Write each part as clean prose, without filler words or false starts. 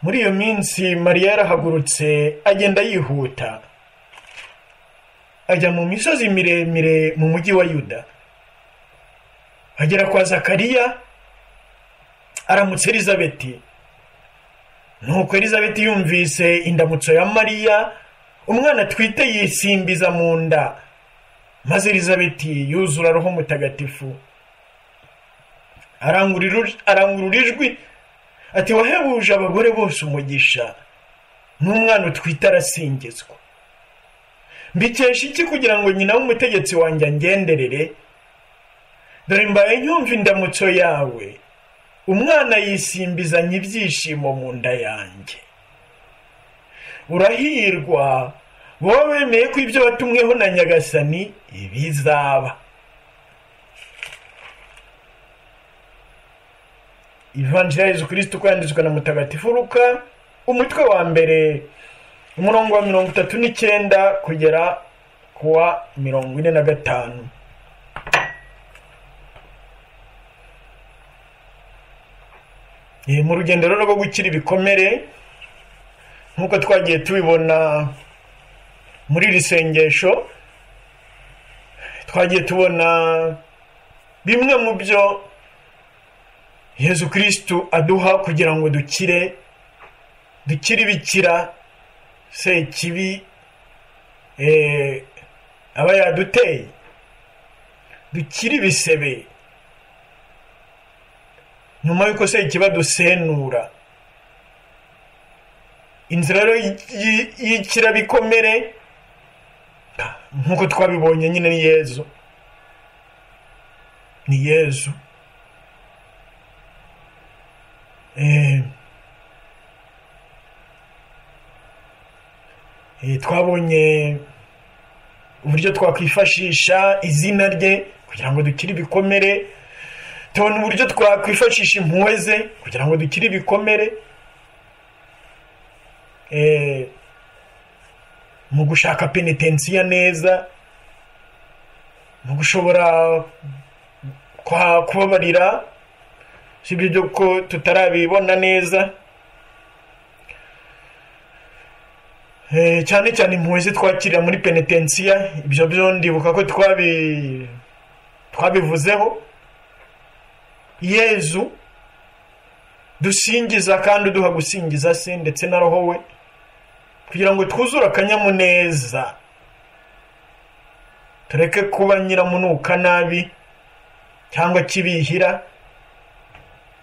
Muri iyo minsi Mariya yarahagurutse agenda yihuta, ajya mu misozi miremire mu mujyi wa Yuda, agera kwa Zakariya aramutsa Elizabeti. Nuko Elizabeti yumvise indamutso ya Mariya, umwana atwite yisimbiza mu nda, maze Elizabeti yuzura Roho Mutagatifu. Arangurura ijwi ati: wahebuje abagore bose umugisha, n'umwana utwite arasingizwa. Mbikesha iki kugira ngo nyina w'umutegetsi wanjye angenderere? Dore mbaye nyumva indamutso yawe, umwana yisimbizanye ibyishimo mu nda yanjye. Urahirwa wowe wemeye ko ibyo watumweho na Nyagasani bizaba. Ivanjiri ya Yezu Kristu uko yanditswe na Mutagatifu Luka, umutwe wa mbere, umurongo wa 39 kugera kuwa 45. Mu rugendo rwo gukira ibikomere, nk'uko twagiye tubibona muri iri sengesho, twagiye tubona bimwe mu byo Yezu Kristu aduha kugira ngo dukire ibikira sekibi aba yaduteye, dukire ibisebe nyuma yuko sekibi adusenura. Inzira rero y'ikira bikomere nk'uko twabibonye nyine ni Yezu, ni Yezu. Twabonye uburyo twakwifashisha izina rye kugira ngo dukire ibikomere, tubona uburyo twakwifashisha impuhwe ze kugira ngo dukire ibikomere, mu gushaka penetensiya neza, mu gushobora kubabarira, sibyo byo ko tutarabibona neza, cyane cyane impuhwe ze twakirira muri penetensiya. Ibyo byo ndibuka ko twabivuzeho. Yezu dusingiza kandi uduha gusingiza se ndetse na roho we, kugira ngo twuzure akanyamuneza, tureke kuba nyiramunuka nabi cyangwa kibihira,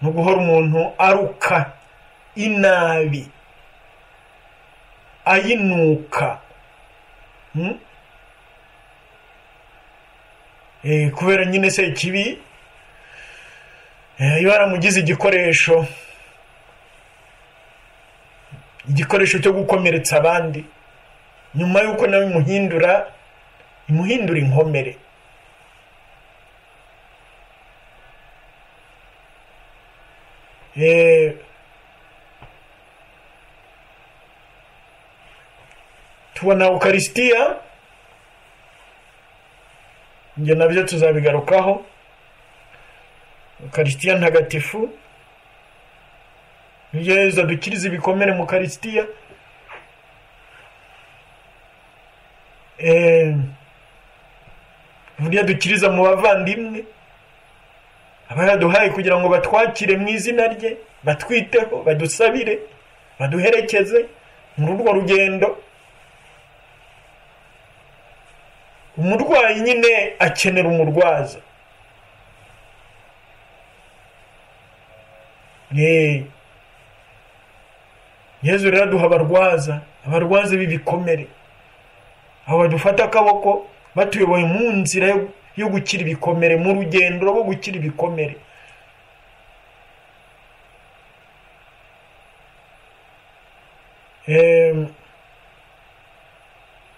no guhora umuntu aruka inabi ayinuka, kubera nyine se kibi iyo yaramugize igikoresho cyo gukomeretsa abandi, nyuma yuko nawe imuhindura inkomere. Tubona Ukarisitiya, ibyo nabyo tuzabigarukaho. Ukarisitiya ntagatifu, Yezu adukiriza ibikomere mu Ukarisitiya. Uburyo adukiriza mu bavandimwe aba yaduhaye kugira ngo batwakire mu izina rye, batwiteho, badusabire, baduherekeze muri urwo rugendo. Umurwayi nyine akenera umurwaza. Yezu rero aduha abarwaza b'ibikomere, abo badufata akaboko batuyoboye mu nzira yo gukira ibikomere, mu rugendo rwo gukira ibikomere.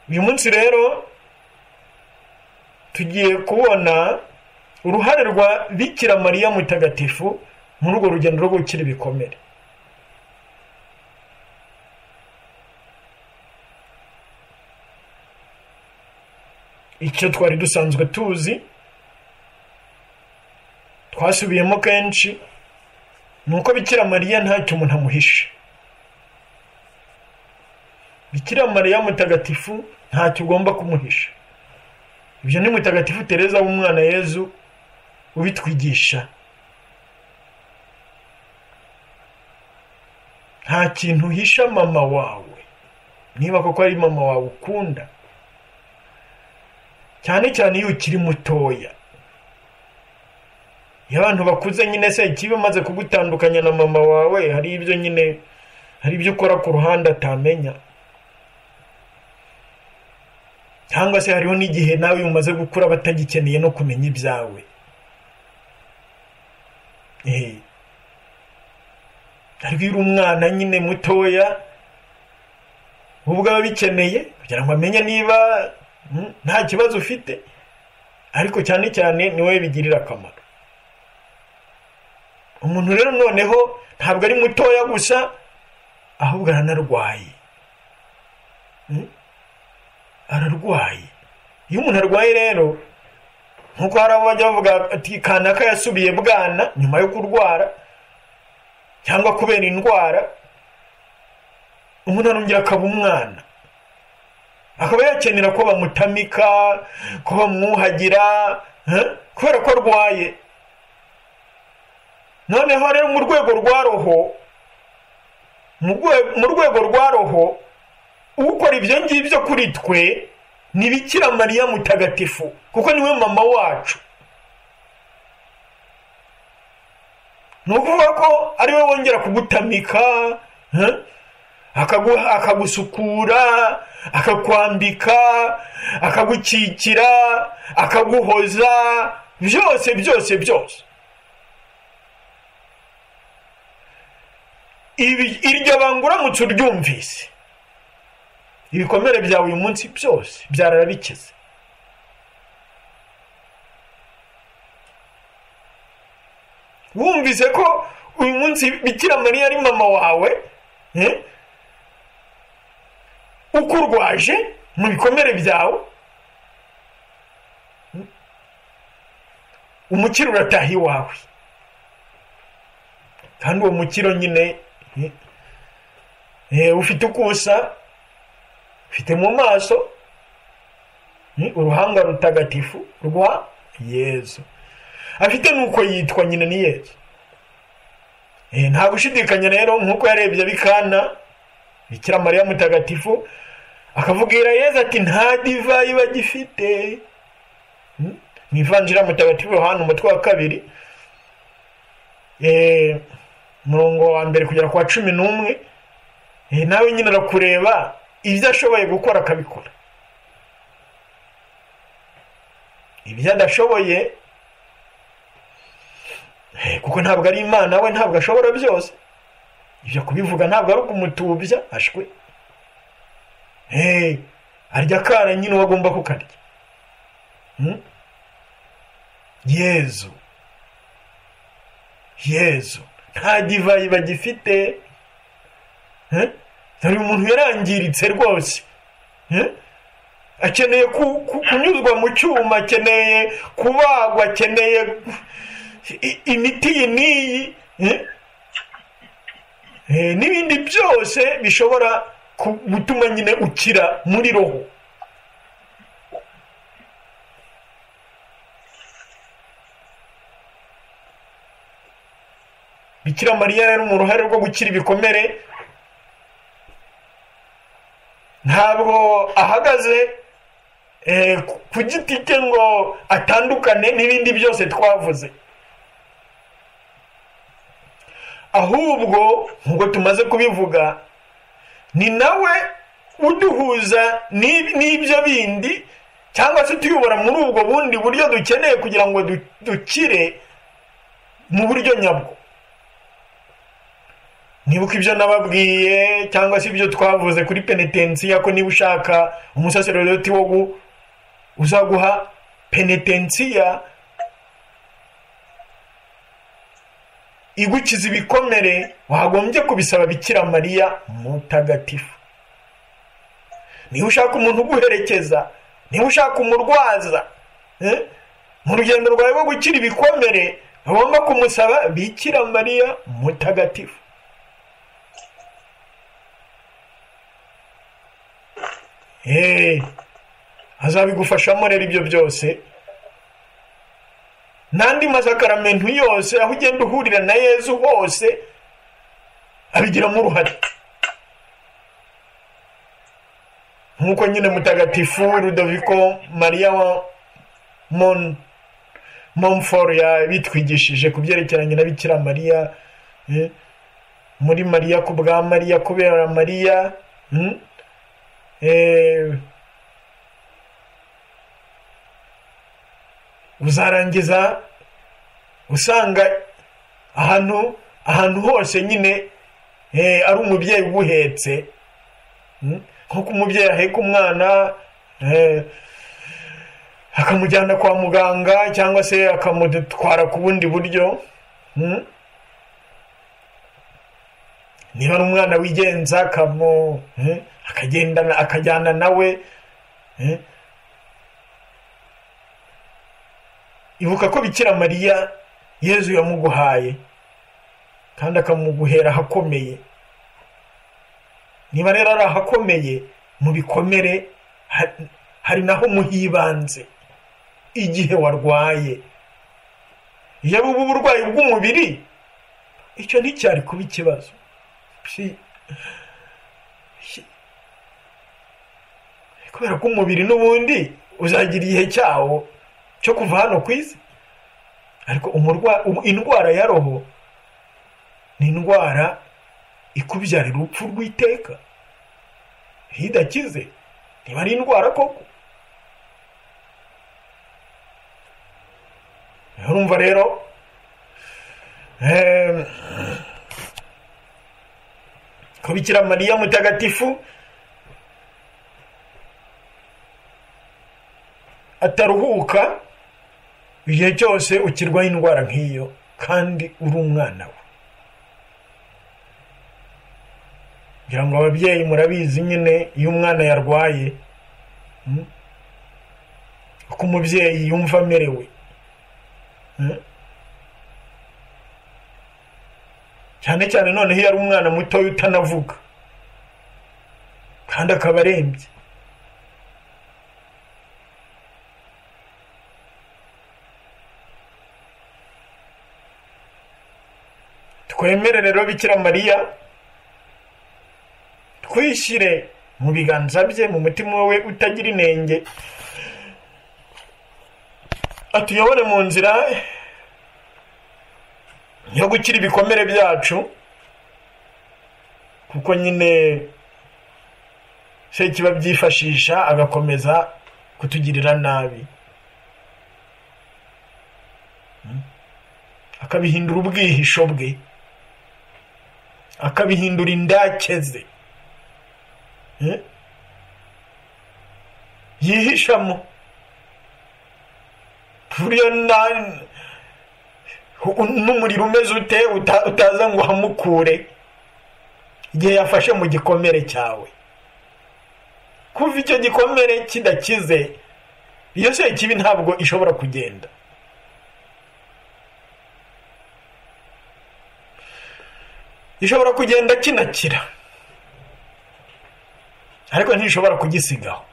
Uyu munsi rero tugiye kubona uruhare rwa Bikira Mariya Mutagatifu muri urwo rugendo rwo gukira ibikomere. Icyo twari dusanzwe tuzi, twasubiyemo kenshi, ni uko Bikira Mariya ntacyo umuntu amuhishe. Bikira Mariya mutagatifu ntacyo ugomba kumuhisha. Ibyo ni Mutagatifu Tereza w'umwana Yezu ubitwigisha. Nta kintu uhisha mama wawe, niba koko ari mama wawe ukunda, cyane cyane iyo ukiri mutoya. Iyo abantu bakuze nyine se ikibi umaze kugutandukanya na mama wawe, hari ibyo nyine, hari ibyo ukora ku ruhande atamenya, cyangwa se hariho n'igihe nawe umaze gukura batagikeneye no kumenya ibyawe. Ariko iyo uri umwana nyine mutoya, ubwo aba abikeneye kugira ngo amenye niba nta kibazo ufite, ariko cyane cyane ni wowe bigirira akamaro. Umuntu rero noneho ntabwo ari mutoya gusa, ahubwo aranarwaye. Ararwaye. Iyo umuntu arwaye rero, nkuko hari abo bajya bavuga ati kanaka yasubiye bwana nyuma yo kurwara cyangwa kubera indwara, umuntu arongera akaba umwana, akaba yakenera ko bamutamika, ko bamwuhagira, kubera ko arwaye. Noneho rero mu rwego rwa roho, mu rwego rwa roho, ukora ibyo ngibyo kuri twe ni Bikira Mariya mutagatifu, kuko niwe mama wacu. Ni ukuvuga ko ari we wongera kugutamika, akagusukura, akakwambika, akagukikira, akaguhoza, byose byose byose. Iryo banga uramutse uryumvise, ibikomere byawe uyu munsi byose byararabikize. Wumvise ko uyu munsi Bikira Mariya ari mama wawe, ukurwaje mu bikomere byawe, umukiro urataha iwawe. Kandi uwo mukiro nyine ufite ukusa, ufite mu maso uruhanga rutagatifu rwa Yezu, afite nuko yitwa nyine ni Yezu. Nta gushidikanya rero, nkuko yarebye bikana Bikira Mariya mutagatifu akavugirira Yezu ati nta divayi bagifite. Mu Ivanjiri mutagatifu Yohana umutwe wa 2, umurongo wa 1 kugera kwa 11, nawe nyine arakureba ibyo ashoboye gukora akabikora, ibyo adashoboye, kuko ntabwo ari Imana, we ntabwo ashobora byose. Ibyo kubivuga ntabwo ari ukumutubya, ashwe. Arya kara nyine wagomba kukarya. Yezu, Yezu nta divayi bagifite. Dore umuntu yarangiritse rwose, akeneye kunyuzwa mu cyuma, akeneye kubagwa, akeneye imiti iyi n'iyi n'ibindi byose bishobora gutuma nyine ukira muri roho. Bikira Mariya rero mu ruhare rwo gukira ibikomere ntabwo ahagaze ku giti cye ngo atandukane n'ibindi byose twavuze, ahubwo nk'uko tumaze kubivuga ni nawe uduhuza n'ibyo bindi, cyangwa se utuyobora muri ubwo bundi buryo dukeneye kugira ngo dukire mu buryo nyabwo. Nibuka ibyo nababwiye cyangwa se ibyo twavuze kuri penetensiya, ko niba ushaka umusaserodoti wo uzaguha penetensiya igukiza ibikomere, wagombye kubisaba Bikira Mariya mutagatifu. Niba ushaka umuntu uguherekeza, niba ushaka umurwaza mu rugendo rwawe rwo gukira ibikomere, ugomba kumusaba Bikira Mariya mutagatifu. Azabigufashamo rero ibyo byose n'andi masakaramentu yose, aho ugenda uhurira na Yezu hose abigiramo uruhare, nk'uko nyine Mutagatifu Rudoviko Mariya wa Montfort yabitwigishije ku byerekeranye na Bikira Mariya, muri Mariya ku bwa Mariya kubera Mariya. Uzarangiza usanga ahantu hose nyine ari umubyeyi uguhetse, nk'uko umubyeyi aheka umwana akamujyana kwa muganga cyangwa se akamutwara ku bundi buryo. Niba ari umwana wigenza akagendana akajyana nawe. Ibuka ko Bikira Mariya Yezu yamuguhaye kandi akamuguhera ahakomeye. Niba rero ari ahakomeye mu bikomere, hari naho muhibanze igihe warwaye. Iyo buba uburwayi bw'umubiri, icyo nticyari kuba ikibazo. Kubera ko umubiri n'ubundi uzagira igihe cyawo cyo kuva hano ku isi, ariko indwara ya roho ni indwara ikubyarira urupfu rw'iteka idakize, niba ari indwara koko. Urumva rero ko Bikira Mariya mutagatifu ataruhuka igihe cyose ukirwaye indwara nk'iyo kandi uri umwana we. Ngira ngo ababyeyi murabizi nyine, iyo umwana yarwaye uko umubyeyi yumva amerewe, cyane cyane noneho iyo ari umwana mutoya utanavuga kandi akaba arembye. Twemere rero Bikira Mariya, twishyire mu biganza bye, mu mutima we utagira inenge, atuyobore mu nzira yo gukira ibikomere byacu, kuko nyine Sekibi abyifashisha agakomeza kutugirira nabi, akabihindura ubwihisho bwe, akabihindura indake ze yihishamo, buryo n'umuriro umeze ute utaza ngo uhamukure igihe yafashe mu gikomere cyawe. Kuva icyo gikomere kidakize, iyo Sekibi ntabwo ishobora kugenda. Ishobora kugenda kinakira, ariko ntishobora kugisigaho.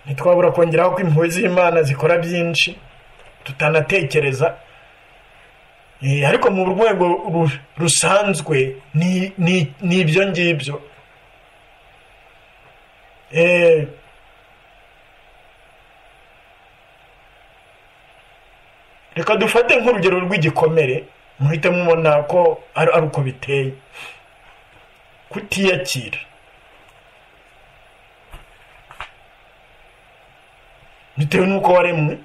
Ntitwabura kongeraho ko impuhwe z'Imana zikora byinshi tutanatekereza, ariko mu rwego rusanzwe ni ibyo ngibyo. Reka dufate nk'urugero rw'igikomere, muhite mubona ko ari uko biteye. Kutiyakira bitewe n'uko waremwe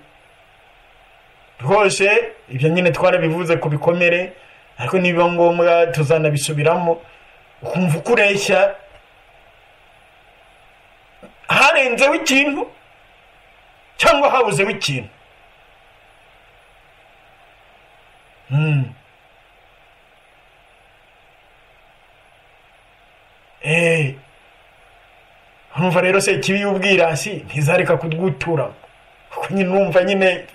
rwose, ibyo nyine twarabivuze ku bikomere, ariko nibiba ngombwa tuzanabisubiramo. Ukumva uko ureshya harenzeho ikintu cyangwa habuzeho ikintu. Urumva rero Sekibi y'ubwirasi ntizareka kudguturamo, kuko nyine urumva nyine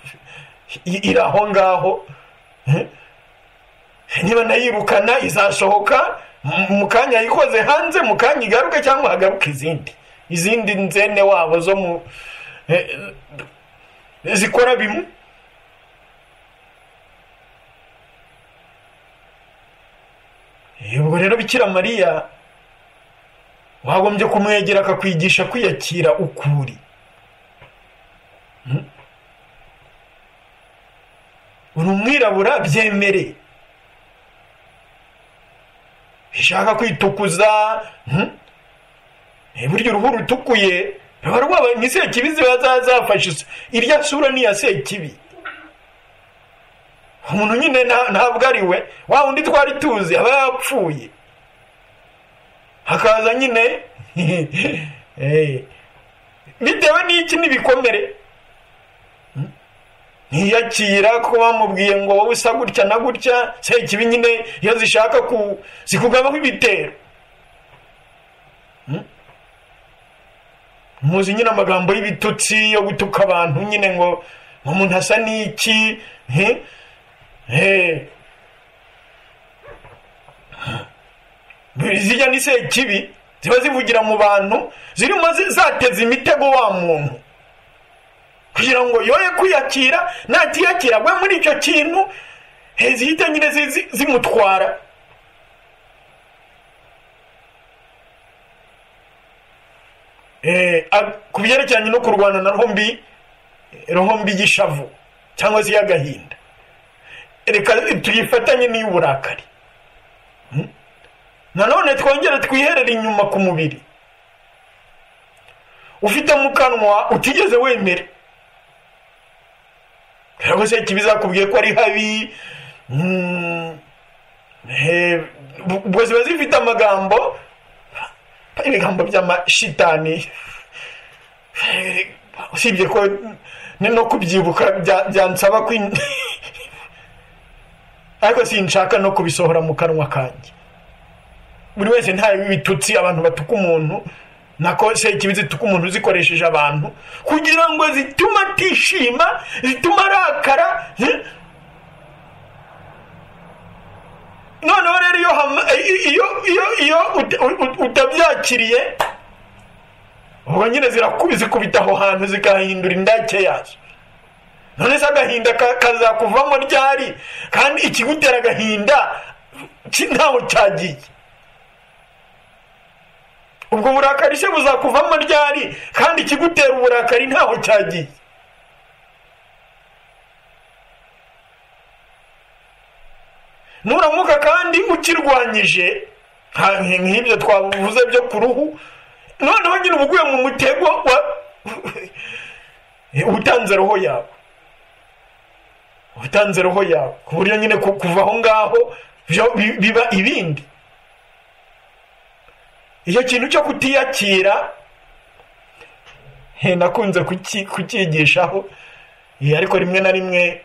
iri aho ngaho. Niba nayirukana izasohoka mu kanya yikoze hanze, mu kanya igaruke cyangwa hagaruke izindi nzene wabo zo mu zikora bimwe. Ubwo rero Bikira Mariya wagombye kumwegera akakwigisha kwiyakira ukuri. Uri umwirabura byemere, ishaka kwitukuza. Burya uruhu rutukuye ruba rwabaye ni sekibi ziba zafashe irya sura ni ya sekibi. Umuntu nyine ntabwo ari we wa undi twari tuzi, aba yapfuye, hakaza nyine bitewe n'iki n'ibikomere. Ntiyakira ko bamubwiye ngo wowe usa gutya na gutya. Sekibi nyine iyo zishaka zikugabaho ibitero. Muzi nyine amagambo y'ibitutsi yo gutuka abantu nyine ngo umuntu asa n'iki. Zijya ni sekibi ziba zivugira mu bantu, zirimo zateza imitego wa muntu kugira ngo yoye kwiyakira. Natiyakira gwe muri icyo kintu, zihita nyine zimutwara. Ku byerekeranye no kurwana na roho mbi y'ishavu cyangwa se y'agahinda, reka tuyifatanye n'iy'uburakari. Nanone twongere twiherere inyuma ku mubiri. Ufite mu kanwa utigeze wemera, cyangwa se kibizakubwiye ko ari habi. Ubwo ziba zifite amagambo, ibigambo by'amashitani, usibye ko no kubyibuka byansaba ariko sinshaka no kubisohora mu kanwa kanjye. Buri wese nta bitutsi abantu batuka umuntu, nako sekibi zituka umuntu zikoresheje abantu kugira ngo zituma atishima, zituma arakara. Noneho rero iyo utabyakiriye, ubwo nyine zikubita aho hantu zigahindura indake yazo. None se agahinda kazakuvamo ryari, kandi ikigutera agahinda ntaho cyagiye? Ubwo burakari se buzakuvamo ryari, kandi ikigutera uburakari ntaho cyagiye? Nuramuka kandi ukirwanyije nk'ibyo twavuze byo ku ruhu, noneho nyine ubuguye mu mutego wa utanze roho yawe, utanze roho yawe ku buryo nyine kuva aho ngaho biba ibindi. Icyo kintu cyo kutiyakira nakunze kucyigishaho, ariko rimwe na rimwe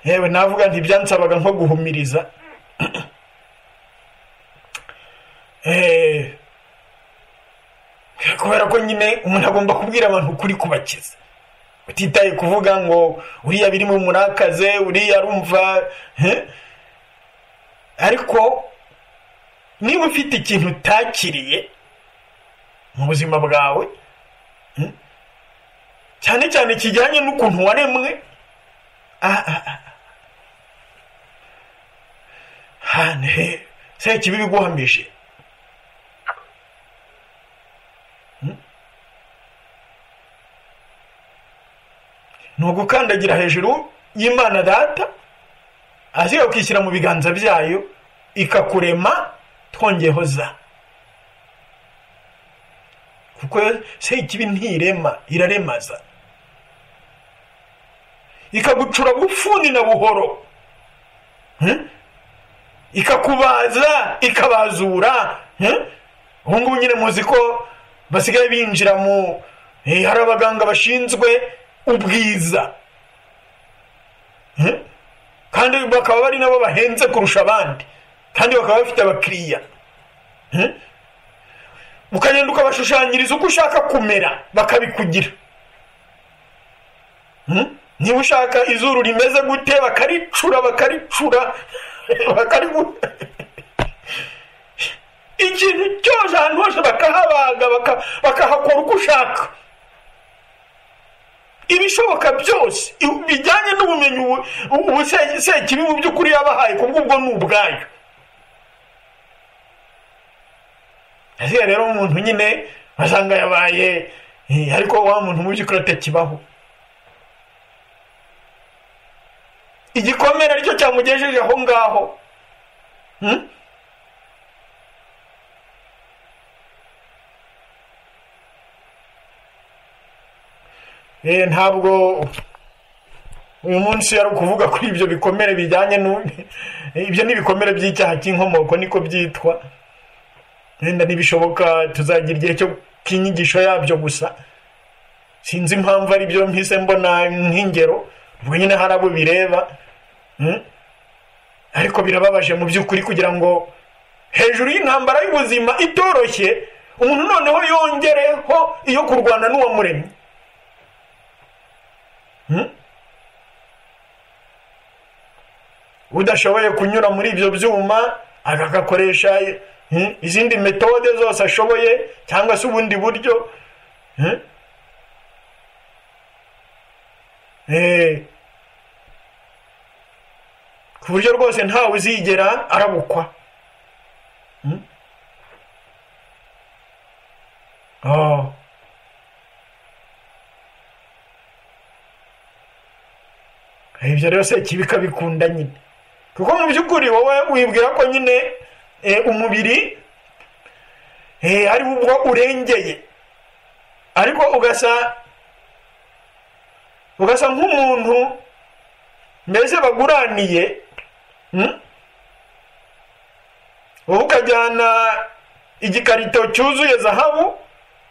yewe navuga ntibyansabaga nko guhumiriza. Kubera ko nyine umuntu agomba kubwira abantu ukuri kubakiza, utitaye kuvuga ngo uriya biri mu murakaze, uriya arumva. Ariko niba ufite ikintu utakiriye mu buzima bwawe, cyane cyane kijyanye n'ukuntu waremwe, sekibi biguhamije. Ni ugukandagira hejuru y'Imana Data, asiga ukishyira mu biganza byayo ikakurema twongeho za, kuko sekibi ntirema, iraremaza, ikagucura bufuni na buhoro, ikakubaza, ikabazura. Ubu ngubu nyine muzi ko basigaye binjira mu hari abaganga bashinzwe ubwiza, kandi bakaba bari nabo bahenze kurusha abandi, kandi bakaba bafite abakiriya. Ukagenda ukabashushanyiriza uko ushaka kumera bakabikugira. Niba ushaka izuru rimeze gute bakaricura, bakaricura, ikintu cyose ahantu hose bakahabaga, bakahakora uko ushaka, ibishoboka byose bijyanye n'ubumenyi ubu Sekibi mu by'ukuri yabahaye, kubw'ubwo ni ubwayo. Ese rero umuntu nyine basanga yabaye, ariko wa muntu mu by'ukuri atakibaho. Igikomere aricyo cyamugejeje aho ngaho. Ntabwo uyu munsi yari ukuvuga kuri ibyo bikomere bijyanye ibyo ni ibikomere by'icyaha cy'inkomoko niko byitwa. Wenda nibishoboka tuzagira igihe cyo kinyigisho yabyo, gusa sinzi impamvu ari byo mpise mbona nk'ingero, ubwo nyine hari abo bireba. Ariko birababaje mu by'ukuri kugira ngo hejuru y'intambara y'ubuzima itoroshye umuntu noneho yongereho iyo kurwana n'uwamuremye. Udashoboye kunyura muri ibyo byuma agakakoresha izindi metode zose ashoboye cyangwa se ubundi buryo. Ku buryo rwose ntawe uzigera arabukwa. Ibyo rero Sekibi ikabikunda nyine, kuko mu by'ukuri wowe wibwira ko nyine umubiri ari ubwo urengeye, ariko ugasa nk'umuntu mbese baguraniye. Wowe ukajyana igikarito cyuzuye zahabu,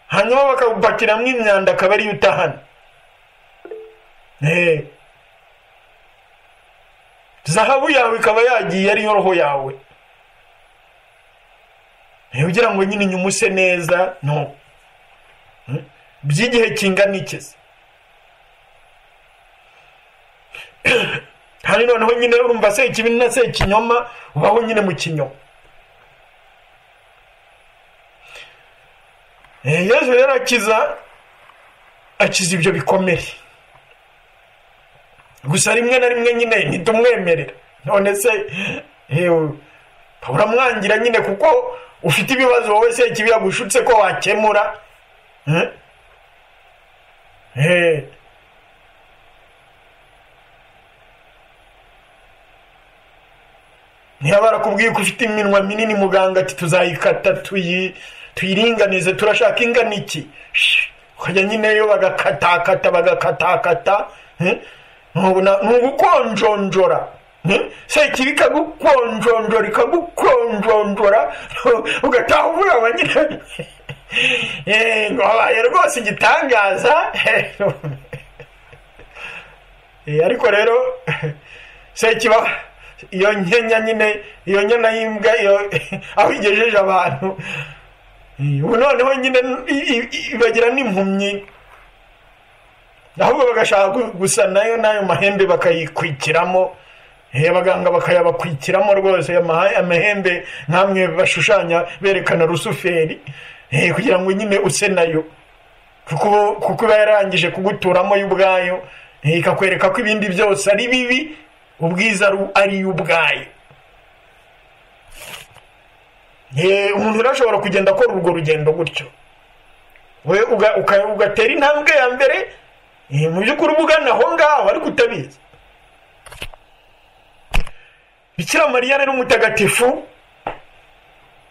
hanyuma bakagupakiramo imyanda akaba ariyo utahana. Zahabu yawe ikaba yagiye ariyo roho yawe, ugira ngo nyine inyuma use neza. No by'igihe kingana iki se? Kandi noneho nyine urumva Sekibi na Sekinyoma, ubaho nyine mu kinyoma. Yesu rero akiza ibyo bikomere, gusa rimwe na rimwe nyine ntitumwemerera. None se uramwangira nyine kuko ufite ibibazo wowe Sekibi yagushutse ko wakemura. Niba barakubwiye ko ufite iminwa minini, muganga ati tuzayikata tuyiringanize, turashaka ingana iki, ukajya nyine yo bagakatakata bagakatakata, ni ugukonjonjora. Sekibi ikagukonjonjora ikagukonjonjora, ugataha uvuga nyine ngo habaye rwose igitangaza. Ariko rero Sekiba iyo nkenya nyine, iyo nyana y'imbwa, iyo aho igejeje abantu ubu noneho nyine ibagira n'impumyi, ahubwo bagashaka gusa nayo n'ayo mahembe bakayikwikiramo. Abaganga bakayabakwikiramo rwose amahembe nkamwe bashushanya berekana Rusuferi, kugira ngo nyine use nayo, kuko iba yarangije kuguturamo y'ubwayo, ikakwereka ko ibindi byose ari bibi, ubwiza ari ubwayo. Umuntu urashobora kugenda akora urwo rugendo gutyo, we ugatera intambwe ya mbere, mu by'ukuri ubugana aho ngaho ariko utabizi. Bikira Mariya rero umutagatifu,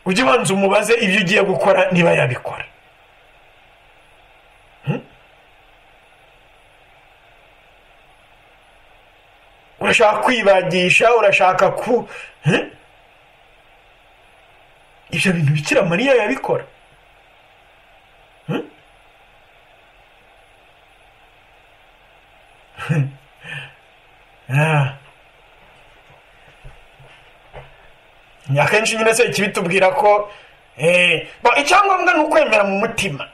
ujye ubanza umubaze ibyo ugiye gukora niba yabikora. Urashaka kwibagisha, urashaka ku ibyo bintu Bikira Mariya yabikora. Akenshi nyine Sekibi tubwira ko icyangombwa ni ukwemera mu mutima,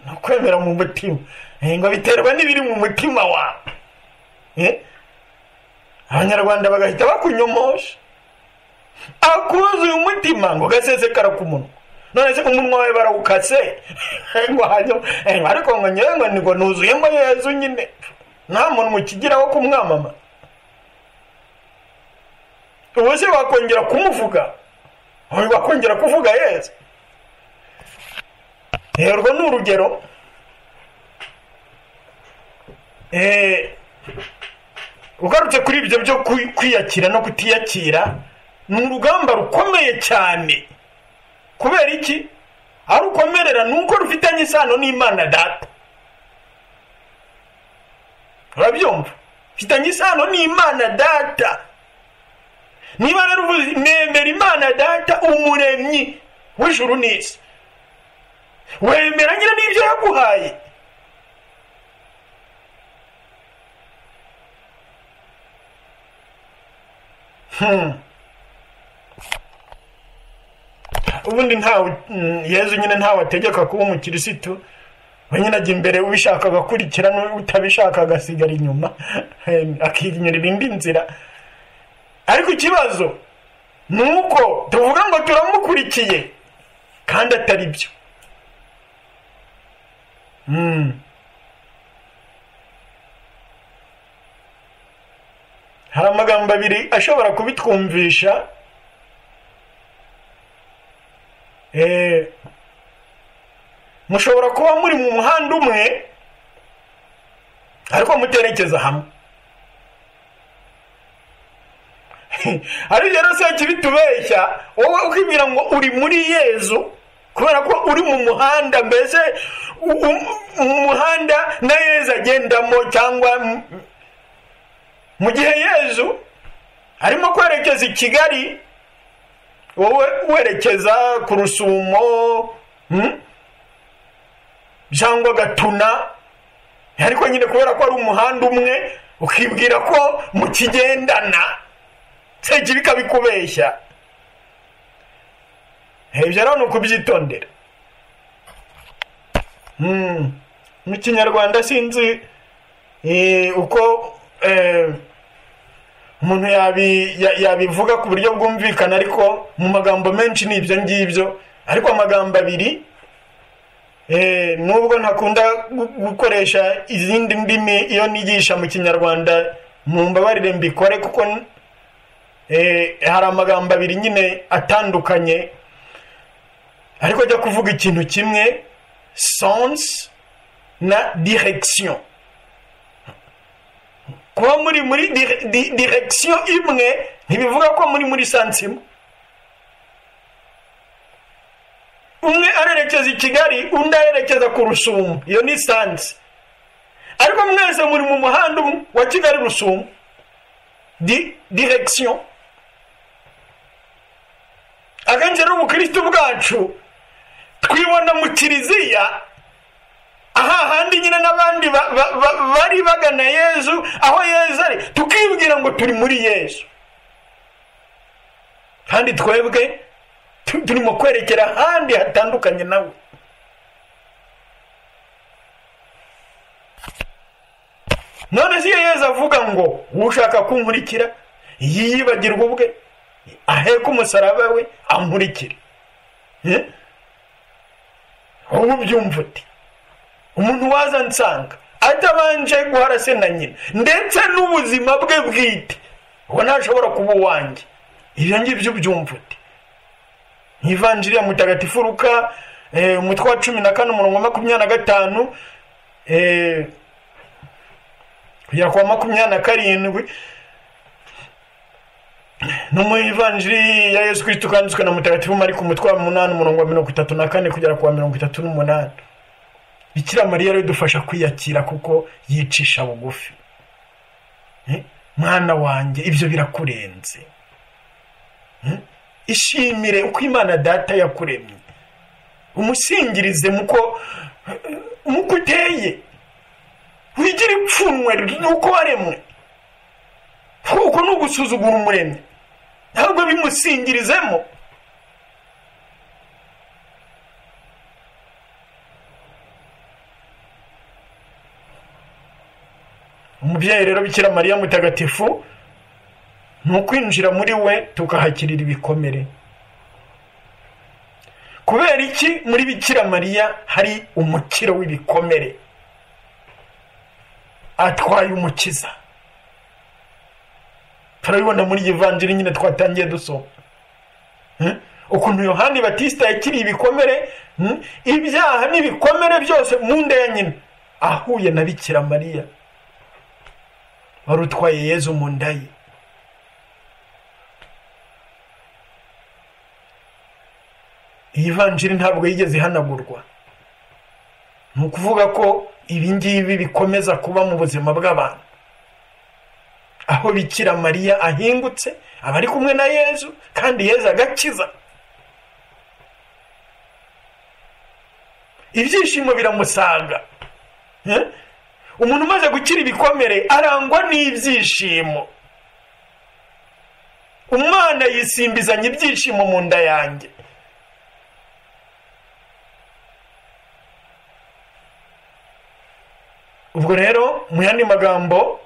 ni ukwemera mu mutima. Ngo biterwa n'ibiri mu mutima wawe. Abanyarwanda bagahita bakunyomosha. Akuzuye umutima ngo gasesekara ku munwa. None se umunwa wawe barawukase? Ngo hanyuma ariko ngo nyewe ngo nuzuyemo Yezu nyine, nta muntu mukigiraho kumwamama. Ubu se wakongera kumuvuga? Wakongera kuvuga Yezu? Urwo ni urugero. Ugarutse kuri ibyo byo kwiyakira no kutiyakira, ni urugamba rukomeye cyane. Kubera iki? Aho rukomerera ni uko rufitanye isano n'Imana Data. Urabyumva? Rufitanye isano n'Imana Data. Niba rero uvuze nemera Imana Data umuremyi w'ijuru n'isi, wemera nyine n'ibyo yaguhaye. Ubundi ntawe Yezu nyine ntawe ategeka kuba umukirisitu, we nyine ajya imbere, ubishaka agakurikira n'utabishaka agasigara inyuma, akinyurira indi nzira. Ariko ikibazo ni uko tuvuga ngo turamukurikiye kandi atari byo. Hari amagambo abiri ashobora kubitwumvisha. Mushobora kuba muri mu muhanda umwe ariko muterekeza hamwe. Ari rero se kibitubeshya, wowe ukibwira ngo uri muri Yezu kubera ko uri mu muhanda, mbese mu muhanda na Yezu agendamo, cyangwa mu gihe Yezu arimo kwerekeza i Kigali, wowe werekeza ku Rusumo, cyangwa Gatuna. Ariko nyine kubera ko ari umuhanda umwe, ukibwira ko mukigendana, sekibi bikabikubeshya. Ibyo rero ni ukubyitondera. Mu Kinyarwanda sinzi uko umuntu yabivuga ku buryo bwumvikana, ariko mu magambo menshi ni ibyo ngibyo. Ariko amagambo abiri, nubwo ntakunda gukoresha izindi ndimi iyo nigisha mu Kinyarwanda, mumbabarire mbikore, kuko hari amagambo abiri nyine atandukanye ariko ajya kuvuga ikintu kimwe: sens na direction. Kuba muri muri direction imwe ntibivuga ko muri muri sens imwe. Umwe arerekeza i Kigali, undi arerekeza ku Rusumo, iyo ni sens. Ariko mwese muri mu muhanda umwe wa Kigali Rusumo, direction. Akenshi rero ubukristo bwacu twibona mu kiliziya, aha handi nyine n'abandi bari bagana Yezu, aho Yezu ari, tukibwira ngo turi muri Yezu, kandi twebwe turimo kwerekera ahandi hatandukanye nawe. None si Yezu avuga ngo ushaka kunkurikira yiyibagirwa ubwe, aheka umusaraba we ankurikire. Wowe ubyumva ute? Umuntu waza nsanga atabanje guhara se na nyina ndetse n'ubuzima bwe bwite, uwo ntashobora kuba uwanjye. Ibyo ngibyo ubyumva ute? Ivanjiri ya Mutagatifu Luka, umutwe wa 14 umurongo 25 kugera kwa 27, no mu Ivanjiri ya Yesu Kristo kanditswe na Mutagatifu Mariko umutwe wa 8 umurongo wa 34 kugera kwa 38. Bikira Mariya rero idufasha kwiyakira kuko yicisha bugufi. Mwana wanjye, ibyo birakurenze. Ishimire uko Imana Data yakuremye, umusingirize muko uteye, wigire ipfunwe uko waremwe, kuko ni ugusuzugura umuremyi, ntabwo bimusingirizemo. Umubyeyi rero Bikira Mariya mutagatifu ni ukwinjira muri we tukahakirira ibikomere. Kubera iki muri Bikira Mariya hari umukiro w'ibikomere? Atwaye umukiza. Turabibona muri Ivanjiri nyine twatangiye dusoma ukuntu Yohani Batista yakiriye ibikomere, ibyaha n'ibikomere byose mu nda ya nyina, ahuye na Bikira Mariya wari utwaye Yezu mu nda ye. Iyi vanjiri ntabwo yigeze ihanagurwa. Ni ukuvuga ko ibi ngibi bikomeza kuba mu buzima bw'abantu, aho Bikira Mariya ahingutse aba ari kumwe na Yezu, kandi Yezu agakiza. Ibyishimo biramusaga. Umuntu umaze gukira ibikomere arangwa n'ibyishimo. Umwana yisimbizanya ibyishimo mu nda yanjye. Ubwo rero mu yandi magambo,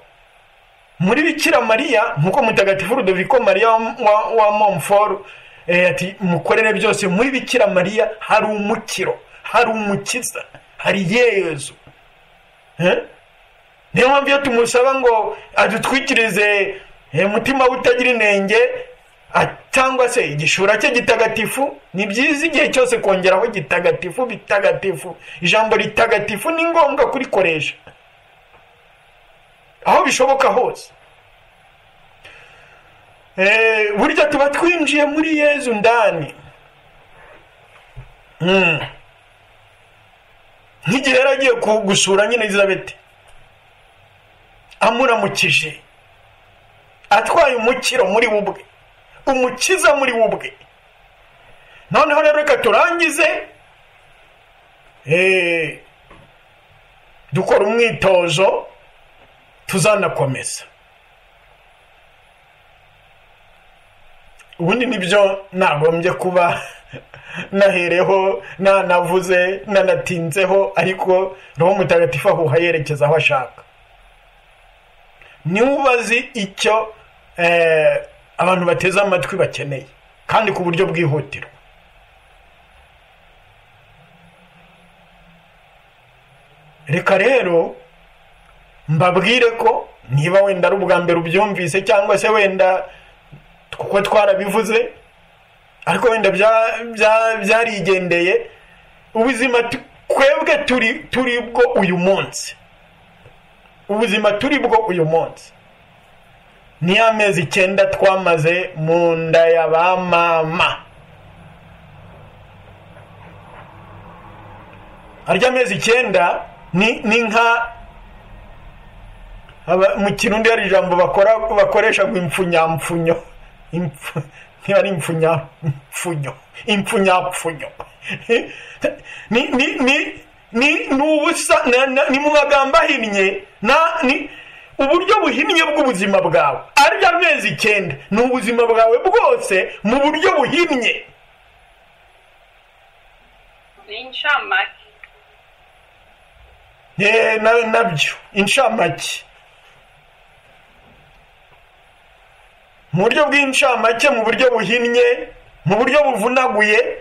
muri Bikira Mariya, nkuko Mutagatifu Rudoviko Mariya wa Montfort ati mukorere byose, muri Bikira Mariya hari umukiro, hari umukiza, hari Yezu. Niyo mpamvu iyo tumusaba ngo adutwikirize umutima utagira inenge cyangwa se igishura cye gitagatifu, ni byiza igihe cyose kongeraho gitagatifu, bitagatifu. Ijambo ritagatifu ni ngombwa kurikoresha aho bishoboka hose. Burya tuba twinjiye muri Yezu ndani. Nk'igihe yari agiye gusura nyine Elizabeth, amuramukije, atwaye umukiro muri we ubwe, umukiza muri we ubwe. Noneho rero reka turangize dukora umwitozo tuzanakomeza. Ubundi nibyo nagombye kuba nahereho, nanavuze, nanatinzeho, ariko Roho Mutagatifu ahuha yerekeza aho ashaka. Niwe ubazi icyo abantu bateze amatwi bakeneye, kandi ku buryo bwihutirwa. Reka rero mbabwire ko niba wenda ari ubwa mbere ubyumvise, cyangwa se wenda kuko twarabivuze ariko wenda byarigendeye, ubuzima twebwe turi bwo uyu munsi, ubuzima turi bwo uyu munsi ni amezi 9 twamaze mu nda ya ba mama. Arya amezi 9 ni nka mu Kirundi hari ijambo bakoresha ngo impfunyamfunyo, niba ari impfunyamfunyo, impfunyapfunyo, ni ubusa, ni mu magambo ahinnye, ni uburyo buhinnye bw'ubuzima bwawe. Arya amezi 9 ni ubuzima bwawe bwose mu buryo buhinnye. Ni inshamake. Nabyo inshamake, mu buryo bw'incamake, mu buryo buhinnye, mu buryo buvunaguye,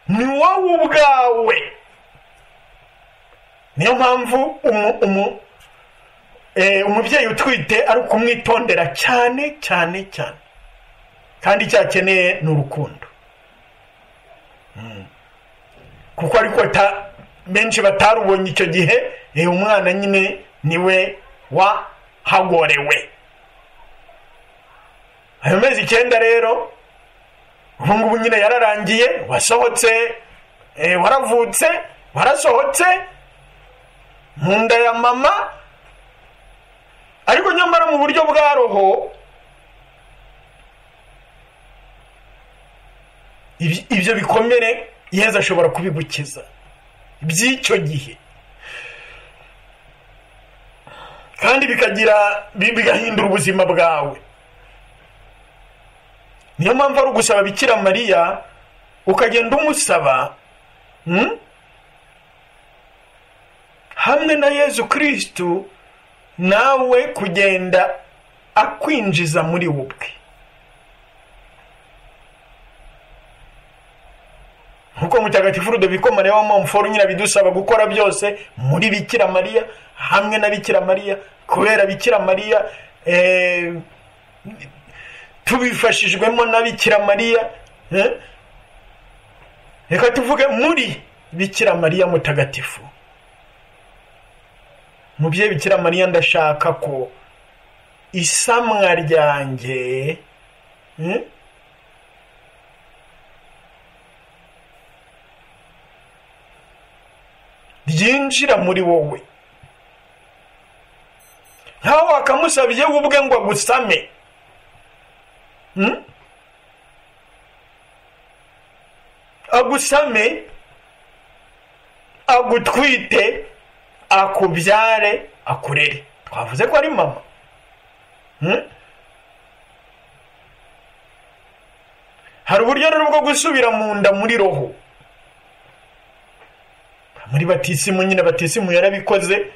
ni wowe ubwawe. Niyo mpamvu umubyeyi utwite ari ukumwitondera cyane cyane cyane, kandi icyo akeneye ni urukundo. Kuko ariko benshi batarubonye icyo gihe, umwana nyine niwe wahagorewe. Ayo mezi 9 rero ubu ngubu nyine yararangiye, wasohotse, waravutse, warasohotse mu nda ya mama, ariko nyamara mu buryo bwa roho ibyo bikomere Yezu ashobora kubigukiza by'icyo gihe, kandi bikagira bigahindura ubuzima bwawe. Niyo mpamvu ari ugusaba Bikira Mariya, ukagenda umusaba hamwe na Yezu Kristu Nawe kugenda akwinjiza muri ubwe. Nkuko Mutagatifu Rudoviko Mariya wa Montfort nyine bidusaba gukora byose muri Bikira Mariya, hamwe na Bikira Mariya, kubera Bikira Mariya, tubifashijwemo na Bikira Mariya. Reka tuvuge muri Bikira Mariya mutagatifu. Mubyeyi Bikira Mariya, ndashaka ko isamwa ryanjye ryinjira muri wowe. Nkaho wakamusabye ubwe ngo agusame. Agusame, agutwite, akubyare, akurere. Twavuze ko ari mama. Hari uburyo rero bwo gusubira mu nda muri roho. Muri batisimu nyine, batisimu yarabikoze.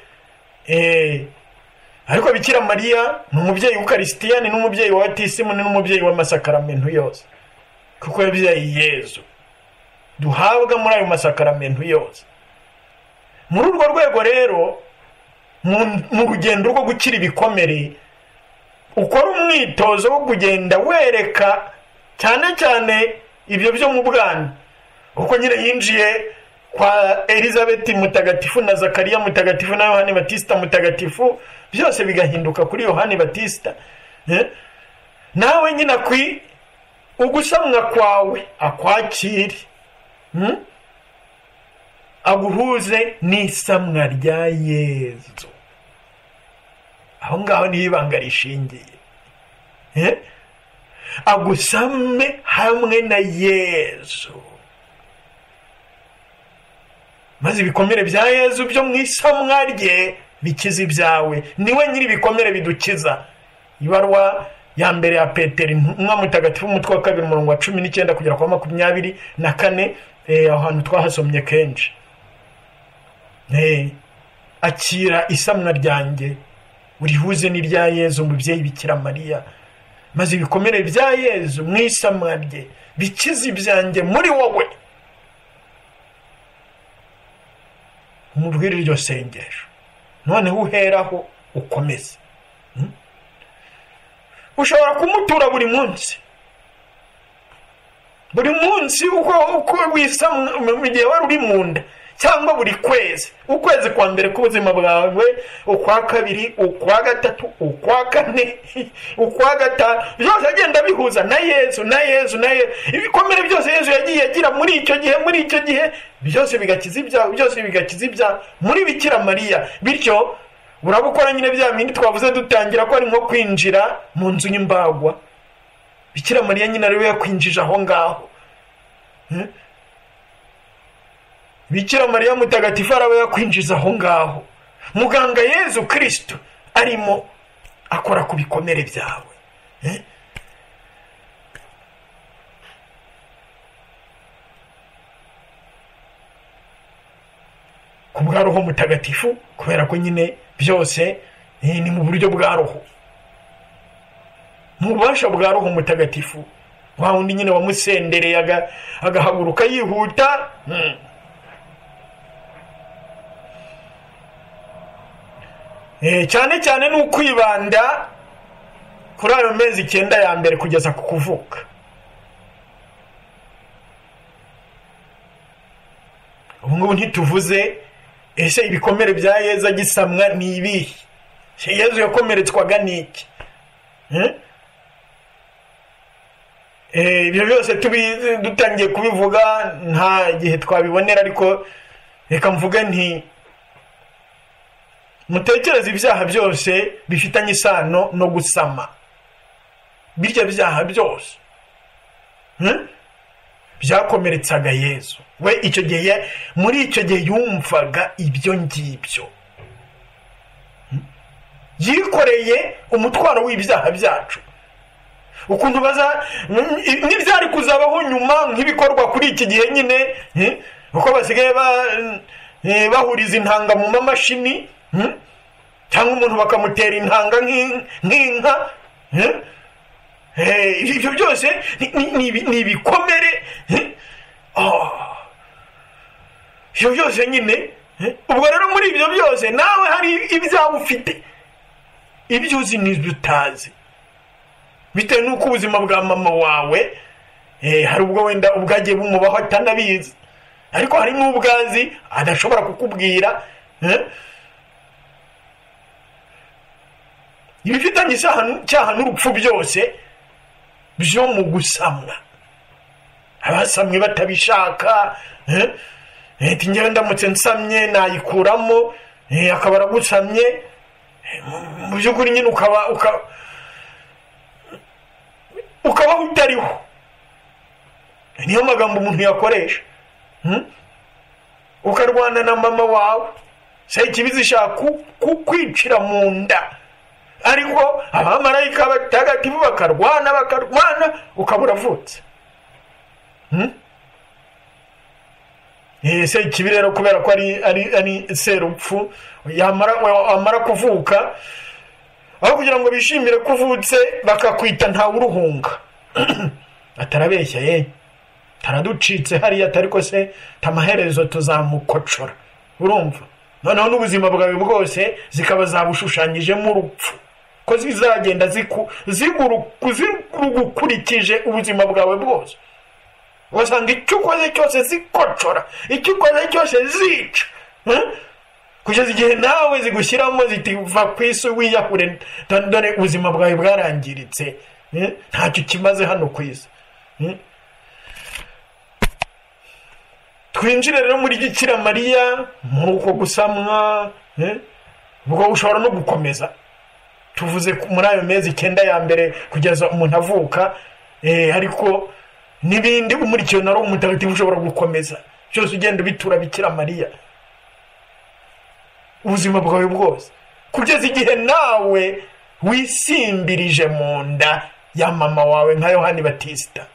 Ariko Bikira Mariya ni umubyeyi w'Ukarisitiya, ni n'umubyeyi wa batisimu, ni n'umubyeyi w'amasakaramentu yose, kuko yabyaye Yezu duhabwa muri ayo masakaramentu yose. Muri urwo rwego rero, mu rugendo rwo gukira ibikomere, ukora umwitozo wo kugenda wereka cyane cyane ibyo byo mu bwana, kuko nyine yinjiye kwa Elizabeth mutagatifu na Zakariya mutagatifu na Yohani Batista mutagatifu, byose bigahinduka kuri Yohani Batista. Nawe nyine ugusamwa kwawe akwakire, aguhuze n'isamwa rya Yezu. Aho ngaho niho ibanga rishingiye. Agusame hamwe na Yezu, maze ibikomere bya Yezu byo mu isamwa rye bikiza ibyawe. Niwe nyiri ibikomere bidukiza. Ibarwa ya mbere ya Petero intumwa mutagatifu, umutwe wa 2 umurongo wa 19 kugera kwa 24, aho hantu twahasomye kenshi. Akira isamwa ryanjye urihuze n'irya Yezu mubyeyi Bikira Mariya, maze ibikomere bya Yezu mu isamwa rye bikiza ibyanjye muri wowe. Umubwire iryo sengesho, noneho uheraho ukomeze. Ushobora kumutura buri munsi, buri munsi uko wisamwa mu gihe wari uri mu nda, cyangwa buri kwezi, ukwezi kwa mbere k'ubuzima bwawe, ukwa kabiri, ukwa gatatu, ukwa kane, ukwa gatanu, byose agenda bihuza na Yezu, na Yezu, na Yezu. Ibikomere byose Yezu yagiye agira muri icyo gihe, muri icyo gihe, byose bigakiza ibyawe, byose bigakiza ibyawe muri Bikira Mariya. Bityo urabukora nyine bya bindi twavuze dutangira ko ari nko kwinjira mu nzu y'imbagwa. Bikira Mariya nyine ariwe yakwinjije aho ngaho. Bikira Mariya mutagatifu araba yakwinjiza aho ngaho. Muganga Yezu Kristo arimo akora ku bikomere byawe. Ku bwa Roho Mutagatifu, kubera ko nyine byose ni mu buryo bwa roho, mu bubasha bwa Roho Mutagatifu. Wa wundi nyine wamusendereye agahaguruka yihuta. Cyane cyane ni ukwibanda kuri ayo mezi 9 ya mbere kugeza ku kuvuka. Ubu ngubu ntituvuze ese ibikomere bya Yezu agisamwa ni ibihe? Yezu yakomeretswaga n'iki? Ibyo byose dutangiye kubivuga nta gihe twabibonera, ariko reka mvuge nti mutekereze ibyaha byose bifitanye isano no gusama. Birya byaha byose byakomeretsaga Yezu. We icyo gihe, muri icyo gihe yumvaga ibyo ngibyo, yikoreye umutwaro w'ibyaha byacu. Ukuntu baza n'ibyari kuzabaho nyuma nk'ibikorwa kuri iki gihe nyine, uko basigaye bahuriza intanga mu mamashini. Cyangwa umuntu bakamutera intanga nk'inka. Ibyo byose ni ibikomere. Ibyo byose nyine. Ubwo rero muri ibyo byose nawe hari ibyawe ufite, ibyo uzi n'ibyo utazi, bitewe n'uko ubuzima bwa mama wawe hari ubwo wenda ubwagiye bumubaho atanabizi, ariko hari n'ubwazi adashobora kukubwira. Ibifitanye icyaha n'urupfu byose byo mu gusamwa, abasamwe batabishaka, njyewe ndamutse nsamye nayikuramo, akaba aragusamye mu by'ukuri nyine ukabaho utariho. Niyo magambo umuntu yakoresha. Ukarwana na mama wawe, sekibi zishaka kukwicira mu nda, ariko abamarayika batagatifu bakarwana ukaba uravutse. Sekibi rero kubera ko ari serupfu, yamara kuvuka, aho kugira ngo bishimire ko uvutse bakakwita ntawe uruhunga. Atarabeshya ye, taraducitse hariya, ariko se tamaherezo tuzamukocora. Urumva noneho n'ubuzima bwawe bwose zikaba zabushushanyijemo urupfu, ko zizagenda zigukurikije ubuzima bwawe bwose. Ugasanga icyo ukoze cyose zikocora, icyo ukoze cyose zica, kugeza igihe nawe zigushyiramo zitiva ku isi wiyahure, dore ubuzima bwawe bwarangiritse, ntacyo kimaze hano ku isi. Twinjire rero muri Bikira Mariya muri uko gusamwa, ubwo ushobora no gukomeza. Tuvuze muri ayo mezi 9 ya mbere kugeza umuntu avuka, ariko n'ibindi umurikiwe na Roho Mutagatifu ushobora gukomeza byose, ugenda ubitura Bikira Mariya ubuzima bwawe bwose, kugeza igihe nawe wisimbirije mu nda ya mama wawe nka Yohani Batista.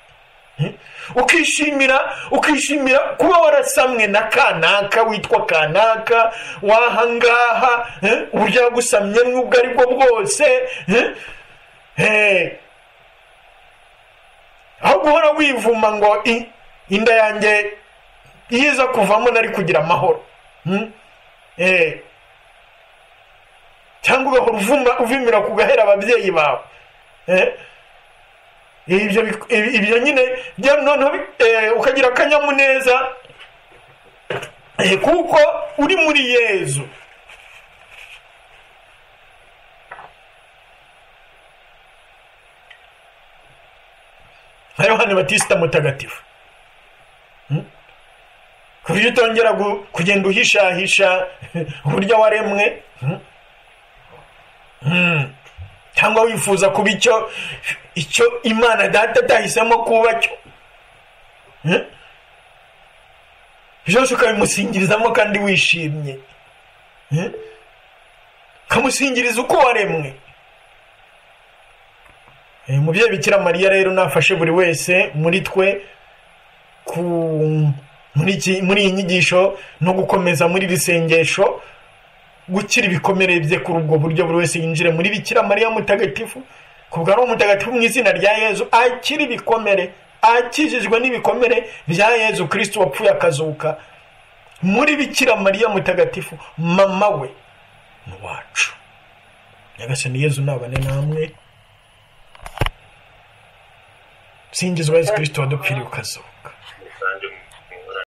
Ukishimira kuba warasamwe na kanaka witwa kanaka wahangaha, uburyo yagusamye n'ubwo ari bwo bwose. Aho guhora wivuma ngo inda yanjye iza kuvamo nari kugira amahoro, cyangwa ugahora uvimira ku gahera ababyeyi bawe. Ibyo nyine noneho ukagira akanyamuneza kuko uri muri Yezu. Nka Yohani Batista mutagatifu, ku buryo utongera kugenda uhishahisha uburyo waremwe, cyangwa wifuza kuba icyo Imana Data atahisemo kuba cyo. Byose ukabimusingirizamo kandi wishimye, ukamusingiriza uko waremwe. Umubyeyi Bikira Mariya rero nafashe buri wese muri twe muri iyi nyigisho no gukomeza muri iri sengesho, gukira ibikomere bye kuri ubwo buryo. Buri wese yinjire muri Bikira Mariya mutagatifu, kubwa Roho Mutagatifu mu izina rya Yezu, akira ibikomere, akijijwe n'ibikomere bya Yezu Kristo wapfuye akazuka. Muri Bikira Mariya mutagatifu, mama we ni wacu. Nyagasani Yezu nabane namwe. Singizwa Yezu Kristo wadupfiriye ukazuka.